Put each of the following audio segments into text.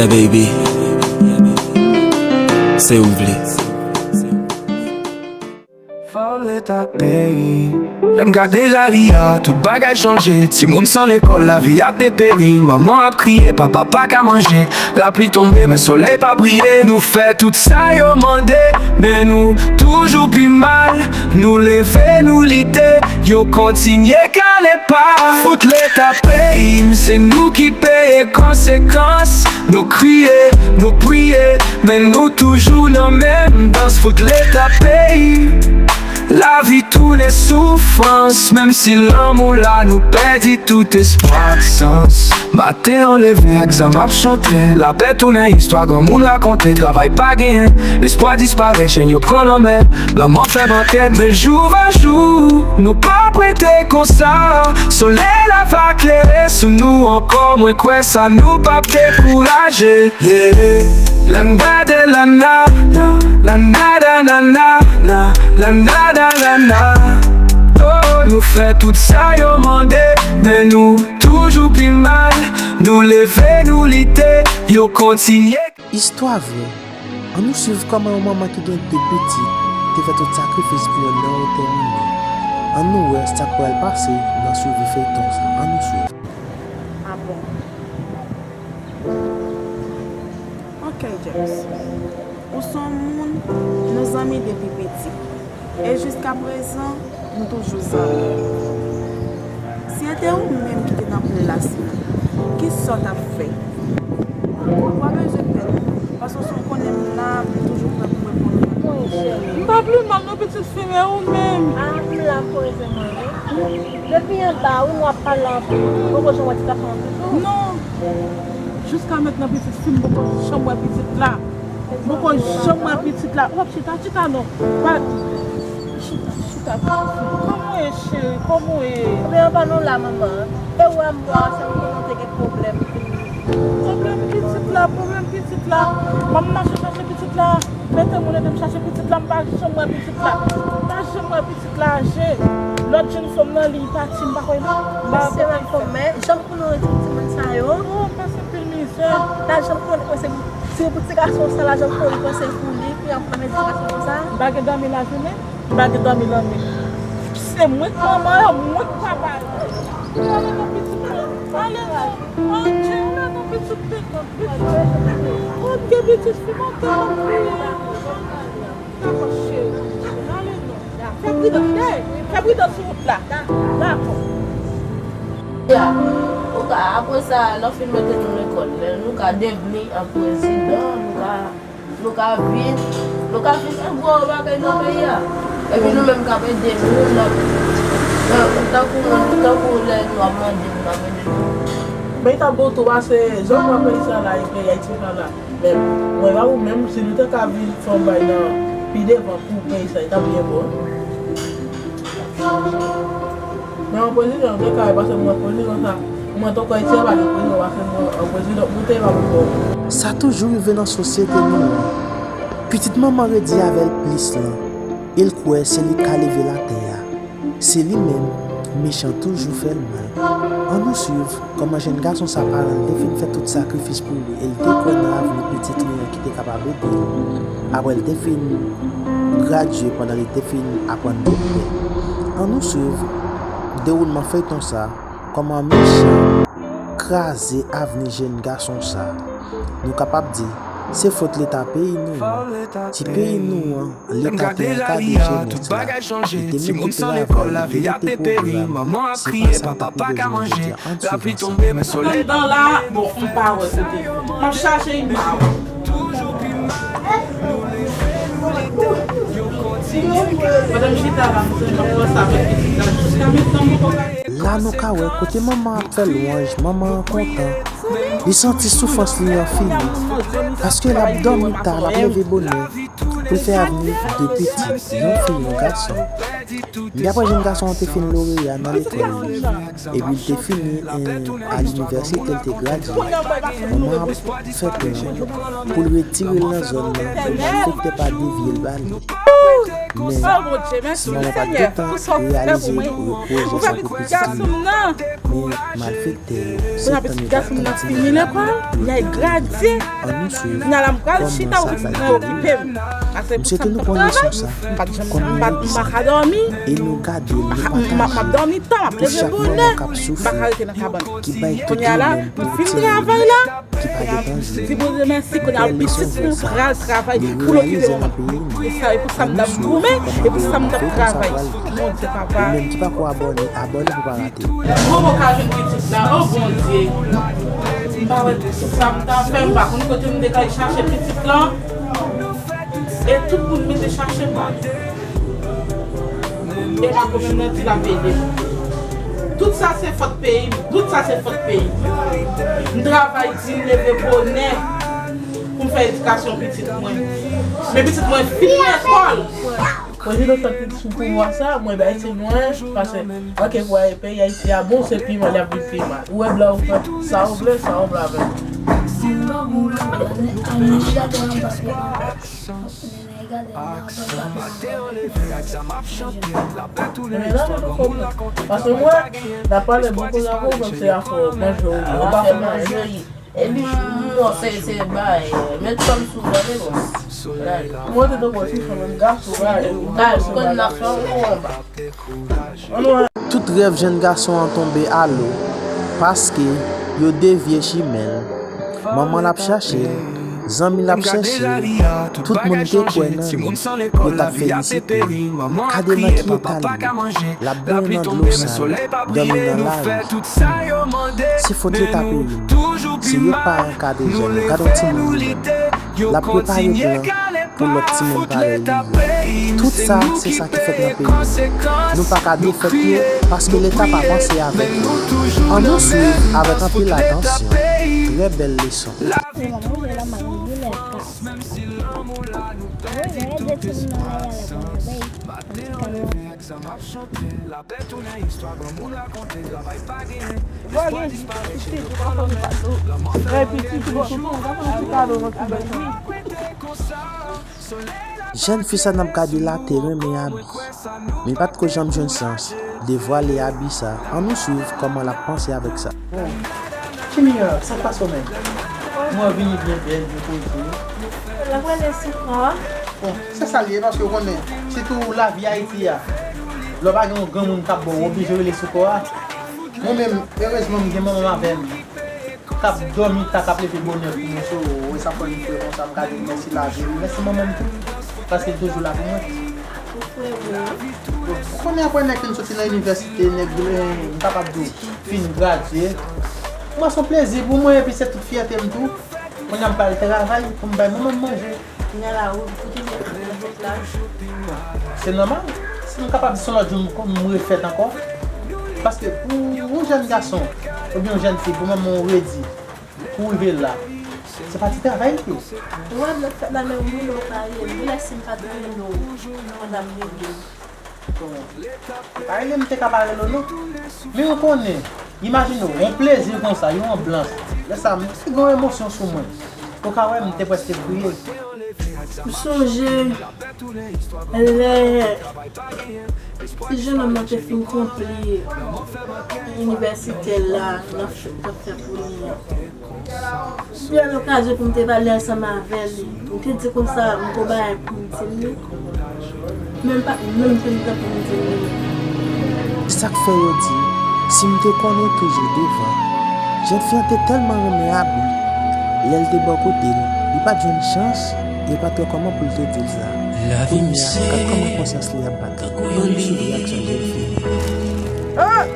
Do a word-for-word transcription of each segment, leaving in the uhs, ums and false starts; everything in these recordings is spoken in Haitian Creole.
Yeah, baby. Se ou vle. Fò Leta peyi. Lè m gade lari a, tout bagay chanje. Timoun san lekòl, lavi ap deperi. Manman ap kriye, papa pa ka manje. Lapli tonbe, men solèy pa briye. Nou fè tout sa yo mande, men nou toujou pi mal. Nou leve, nou lite, yo kontinye kale pa. Fout Leta peyi m, se nou ki peye konsekans. Nou kriye, nou priye, men nou toujou nan menm dans. Fout Leta peyi m. Lavi tounen soufrans, menm si lanmou la, nou pèdi tout espwa ak sans. Maten an leve ak zam ap chante, lapè tounen istwa granmoun rakonte, travay pa genyen, lespwa disparèt, chenn yo pran lanmè, lanmò fè bankèt, men jou va jou, nou p ap rete konsa, solèy la va klere sou nou ankò, mwen kwè sa, nou p ap dekouraje. Yeah. Lè m gade lana, lana, lana, lana, lana, lana, lana. Oh, nou fè tout sa yo mande, men nou toujou pi mal. Nou leve, nou lite, yo kontinye. Istwa vre. Ann nou swiv kòman yon manman ki gen de pitit te fè tout sakrifis pou yo nan yo tèmine. Ann nou wè sa k pral pase nan swivi feyton sa. Ann nou swiv. Ah bon? Ok, James. Ou se yon moun, nou zanmi depi piti. E jiskaprezan, nou toujou zanmi. Si se te ou menm ki te nan plas mwen, kisa w t ap fè? Ou pa bezwen pè, paske w konnen m la, m toujou prè pou reponn ou. Mwen, cheri. M pa vle mal non, pitit fi m, e ou menm? Ah, m la, m poze mwen, wi. Depi anba, wi, m w ap pale anpil. Ou poko janm wè ti gason an toujou? Non. Jiska mentnan, pitit fi m poko janm wè pitit la. M poko janm wè pitit la. W ap chita, chita non. Pa, chita, chita, pitit fi m. Kòman w ye, cheri? Kòman w ye? Ebyen, anba nou la, manman. E ou wè m bò a, se m konnen w te gen pwoblèm. Pwoblèm pitit la, pwoblèm pitit la. M ap mache chache pitit la. Mete moun ede m chache pitit la, m pa janm wè pitit la. M pa janm wè pitit la aje. Lòt jenn fanm nan, li pati, m pa kwè non. M pa... Mesye, m ap fè men, jan pou nou retire timoun sa yo. Oh, m pase anpil mizè. La, jan pou nou kòmanse, se pou ti gason sa la, jan pou nou kòmanse pou li, pou y ap pran ti gason konsa. M pa gen dòmi lajounen, m pa gen dòmi lannwit. Se mwen k manman an, mwen k papa yo. Ale non, pitit mwen. Ale non. Adje, ale non, pitit pitit. Pitit. Kote gen pitit fi, m ap fè yon kriye. Dakò, cheri. Ale non. Fè pridans, ey, fè pridans sou wout la. Dakò. Ya, ou ka, apre sa, lè w fin mete nou lekòl, lè nou ka devni an prezidan, nou ka, nou ka vin, nou ka vin fè gwo bagay nan peyi a. Epi nou menm k ap ede moun nan, nan, tankou mwen, tankou lè nou ap mande, nou ap ede nou. Men li t ap bon tou, paske jan w wè peyi sa la, e peyi Ayiti sa la. Men, mwen pa ou menm, si nou te ka vin fè yon bagay nan pi devan pou peyi sa, li t ap byen bon. Men yon prezidan, nou te ka pase pou yon prezidan sa. Mwen, tankou Ayiti a, pa gen prezidan, pase pou yon prezidan, pou te pa pou bon. Sa toujou rive nan sosyete nou an. Pitit manman redi avè l plis lan, e l kwè se li k ka leve latè a. Se li menm, mechan toujou fè l mal. Ann nou swiv kòman jèn gason sa paran l te fin fè tout sakrifis pou li e l te kwè nan avni pitit li an ki te kapab ede l. Apre l te fin gradye, pandan li te fin aprann doktè. Ann nou swiv dewoulman feyton sa, kòman mechan kraze avni jèn gason sa. Nou kapab di, se fot Leta peyi nou an. Ti peyi nou an, Leta te ankadre jenès la. Li te mete travay, li te mete pwogram. Se pa sa n pa pou bezwen jodi a. Ann swiv ansanm. Anndan la, bon, m pa wè kote. M ap chache imaj. Pandan m chita la, m sèlman panse avèk pitit la. Jiska mentnan, m poko ka... La nou ka wè kote manman ap fè lwanj, manman an kontan. Li santi soufrans li an fini. Paske l ap dòmi ta, l ap leve bonè. Pou l fè avni de pitit, yon fi, yon gason. Epi apre jèn gason an te fin loreya nan lekòl li, epi l te fini, eh, a linivèsite, l te gradye, manman an ap fè plen pou l retire l nan zòn nan, pou malfektè pa devye l ba li. Tou sa, Bondye, mèsi wi, Senyè, pou sa w fè pou mwen. Ou fè pitit gason m nan. Men malfektè yo, se tan yo t ap tann ti nèg la pou yo gradye. Ann nou swiv kòman sa pral dewoule. Misye te nou pran leson sa kòm yon egzanp, e nou gade l, nou pataje l pou chak manman k ap soufri, ki bay tout li menm pou ti nèg li ki pa gen tan jwenn. Bèl leson vre sa. Nou reyalize nan peyi nou, ann nou swiv kòman peyi nou fè konsa pral. Ou menm ki pako abòne, abòne pou pa rate. Mwen poko ka jwenn pitit la, o Bondye. M pa wè pitit sa m ta fè, m pa konn kote m te ka al chache pitit lan. E tout moun mete chache m. E pa konn menm nan di l ap ede m. Tout sa se fòt peyi m, tout sa se fòt peyi m. M travay di, m leve bonè pou m fè edikasyon pitit mwen. Men pitit mwen fin lekòl. Prezidan sòti sou pouvwa sa, mwen bay ti mwen, paske, ok, pou peyi Ayiti a bon, se pi mal, y ap viv pi mal. Ou wè blan ou fè sa ou vle, sa ou vle avè l. Paske mwen, n ap pale bon koze avè w, men se afè manje ou ye. Ou pa fè manje. Epi, non, se, se bay, met fanm sou zòn, e bon. Mwen te tankou ti fanm, menm gason, bay. Bay, ou konn n ap fè ou anba. Tout rèv jèn gason an tonbe alo, paske yo devye chimen l. Manman l ap chache l, zanmi l ap chèche l, tout moun te kwè nan li, yo t ap felisite l. Gade nan ki eta l ye. L ap benyen nan dlo sal, dòmi nan lari. Se fòt Leta peyi nou. Se yo k pa ankadre jèn yo. Gade yon timoun li menm. L ap prepare plan pou lòt timoun parèy li yo. Tout sa, se sa ki fèt nan peyi nou. Nou pa ka defèt yo, paske Leta pa panse avèk nou. Ann nou swiv avèk anpil atansyon. Trè bèl leson. Jèn fi sa n ap gade la te renmen abi, men pa t ko janm jwenn chans devwale abi sa. Ann nou swiv kòman l ap panse avèk sa. Bon, Kimia, sa k pase w menm? Mwen vini byen bèl, byen poze. L ap rele sou kò a. Bon, se sa l ye, paske w konnen, sitou lavi Ayiti a, lè w pa gen yon granmoun k ap ba w, w oblije rele sou kò a. Mwen menm, erezman, m gen manman m avè m, k ap dòmi ta, k ap leve bonè pou mwen, so, w wè sa fè m fre konsa, m ka di l mèsi lavi, mèsi manman m tou, paske l toujou la pou mwen. Ou konnen apre nèg fin soti nan inivèsite, nèg, eh, m kapab di w, fin gradye. Mwen se yon plezi pou mwen, epi se tout fyète m tou. Kounye a m pral travay pou m bay manman m manje. Kounye a la, ou, ou tounen nan wout la. Se nòmal. Si m kapab di se yon lòt jou m, m refèt ankò. Paske pou yon jèn gason oubyen yon jèn fi, pou manman w redi, pou w rive la, se pa ti travay li ye. Ou wè m nan fèt la, men m rele w pa rele m. Ou lè si m pa t rele w, mwen t ap rele w. Bon, pa rele m, te ka pa rele w non. Men ou konnen, imajine w, yon plezi konsa, yon anbyans. Lè sa, m te gen yon emosyon sou mwen. Ou ka wè m te prèske kriye. M sonje lè ti jennonm nan te fin konpli inivèsite l la, l ap fè, l ap fè pou li an. Bèl okazyon pou m te pale ansanm avè li. M te di konsa, m gon bagay pou m di li. Men m pa t menm pran tan pou m di li. Se sa k fè yo di, si m te konnen toujou devan. Jèn fi an te tèlman renmen Abi, lè l te bò kote l, li pa t jwenn chans, li pa t wè kòman pou l te di l sa. Kounye a, gad kòman konsyans li ap bat. Ann nou swiv reyaksyon jèn fi an.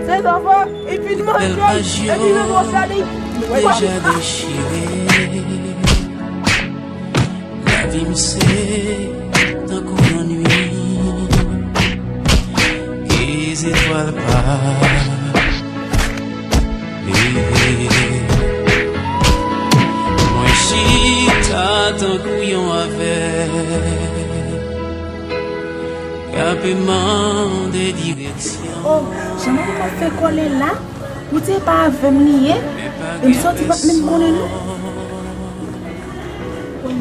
Se zanfan, epi l manje, epi l bwose li. Deja dechire. Lavi m se tankou lannwit e zetwal pa leve. Mwen chita tankou yon avèg k ap mande direksyon. Oh, jan manman m ap fè kòlè la, ou di e pa avè m li ye, e m sòti pa t menm konnen non. Bon,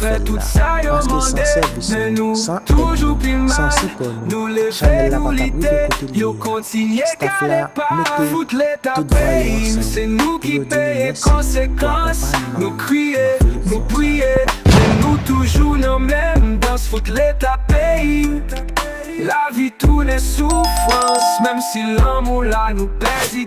fè tout sa yo mande, men nou toujou pi mal. Nou leve, nou lite, yo kontinye gade pa. Fout Leta peyi m, se nou ki peye konsekans. Nou kriye, nou priye, men nou toujou nan menm dans. Fout Leta peyi m. Lavi tounen soufrans, menm si lanmou la nou pèdi